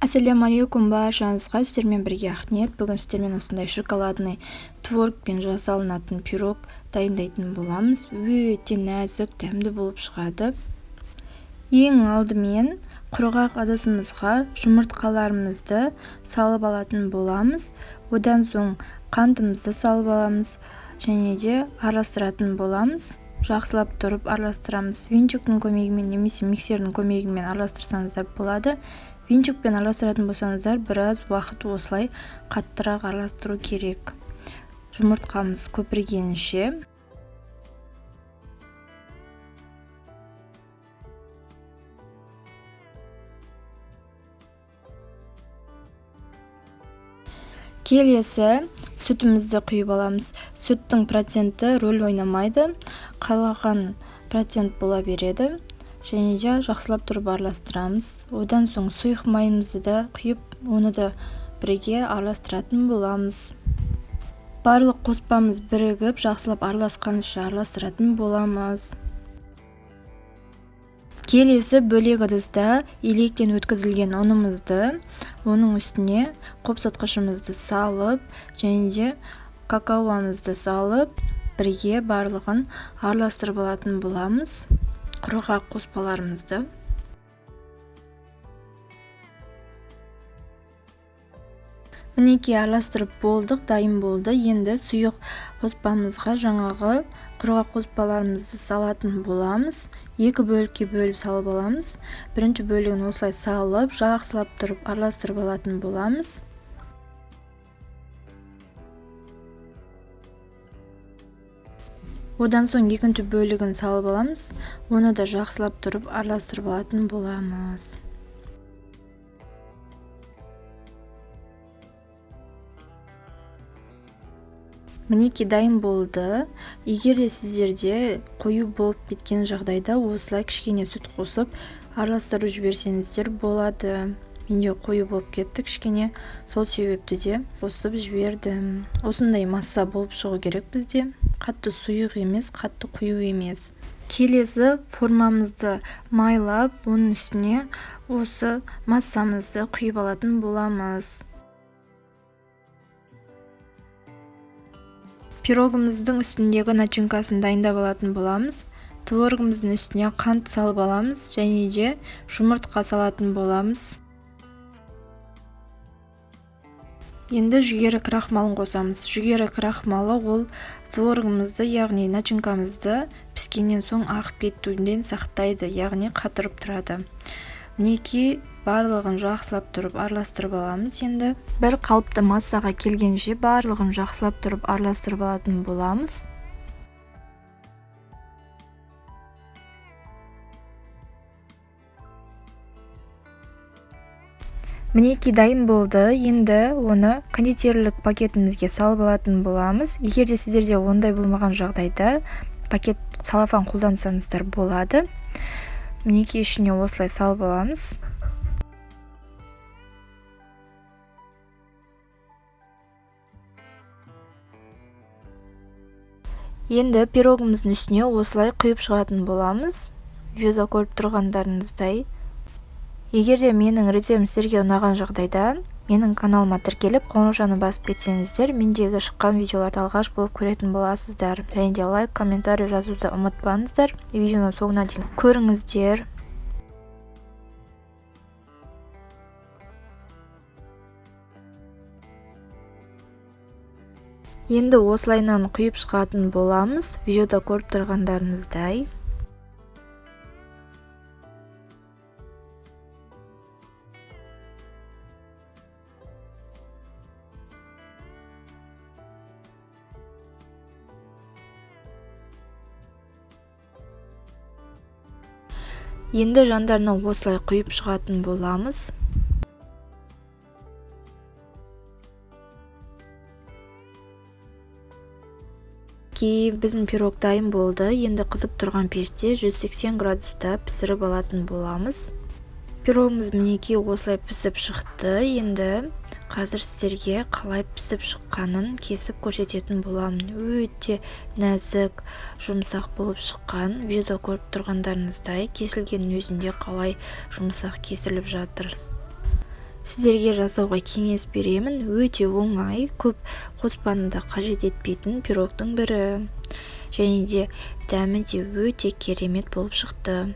Ассаляму баршаңызға, сіздермен бірге Ақниет. Бүгін сіздермен осындай шоколадный творогпен жасалынатын пирог дайындайтын боламыз. Өте нәзік, дәмді болып шығады. Ең алдымен құрғақ ыдысымызға жұмыртқаларымызды салып алатын боламыз. Одан соң қантымызды салып аламыз және де араластыратын боламыз. Жақсылап тұрып араластырамыз. Венчиктің көмегімен немесе миксердің көмегімен араластырсаңыздар болады. Венчикпен араластыратын болсаңыздар, біраз уақыт осылай қаттырақ араластыру керек. Жұмыртқамыз көпіргенше. Келесі сүтімізді құйып аламыз. Сүттің проценті рөл ойнамайды, қалаған процент бола береді. Және де жақсылап тұрып араластырамыз. Одан соң сұйық майымызды да құйып, оны да бірге араластыратын боламыз. Барлық қоспамыз бірігіп, жақсылап араласқанша араластыратын боламыз. Келесі бөлек ыдыста електен өткізілген ұнымызды, оның үстіне қопсатқышымызды салып, және де какаомызды салып, бірге барлығын араластырып алатын боламыз. Құрғақ қоспаларымызды. Мінекей, араластырып болдық, дайын болды. Енді сұйық қоспамызға жаңағы құрғақ қоспаларымызды салатын боламыз. Екі бөлікке бөліп салып аламыз. Бірінші бөлігін осылай салып, жақсылап тұрып араластырып алатын боламыз. Одан соң екінші бөлігін салып аламыз. Оны да жақсылап тұрып араластырып алатын боламыз. Мінекей, дайын болды. Егер де сіздерде қою болып кеткен жағдайда осылай кішкене сүт қосып араластырып жіберсеңіздер болады. Менде қою болып кетті кішкене, сол себепті де қосып жібердім. Осындай масса болып шығу керек бізде. Қатты сұйық емес, қатты қою емес. Келесі формамызды майлап, оның үстіне осы массамызды құйып алатын боламыз. Пирогымыздың үстіндегі начинкасын дайындап алатын боламыз. Творогымыздың үстіне қант салып аламыз және де жұмыртқа салатын боламыз. Енді жүгері крахмалын қосамыз. Жүгері крахмалы ол творогымызды, яғни начинкамызды піскеннен соң ағып кетуінен сақтайды, яғни қатырып тұрады. Мінекей, барлығын жақсылап тұрып араластырып аламыз. Енді бір қалыпты массаға келгенше барлығын жақсылап тұрып араластырып алатын боламыз. Мінекей, дайын болды. Енді оны кондитерлік пакетімізге салып алатын боламыз. Егер де сіздерде ондай болмаған жағдайда пакет целлофан қолдансаңыздар болады. Мінекей, ішіне осылай салып аламыз. Енді пирогымыздың үстіне осылай құйып шығатын боламыз. Видеода көріп тұрғандарыңыздай. Егер де менің рецептім сіздерге ұнаған жағдайда, менің каналыма тіркеліп, қоңыраушаны басып кетсеңіздер, мендегі шыққан видеоларды алғаш болып көретін боласыздар. Және де лайк, комментарий жазуды ұмытпаңыздар. Видеоның соңына дейін көріңіздер. Енді осылайынан құйып шығатын боламыз, видеода көріп тұрғандарыңыздай. Енді жандарына осылай құйып шығатын боламыз. Біздің пирог дайын болды. Енді қызып тұрған пеште 180 градуста пісіріп алатын боламыз. Пирогымыз мінекей осылай пісіп шықты. Енді қазір сіздерге қалай пісіп шыққанын кесіп көрсететін боламын. Өте нәзік, жұмсақ болып шыққан. Видеода көріп тұрғандарыңыздай, кесілгеннің өзінде қалай жұмсақ кесіліп жатыр. Сіздерге жасауға кеңес беремін. Өте оңай, көп қоспаны да қажет етпейтін пирогтың бірі. Және де дәмі де өте керемет болып шықты.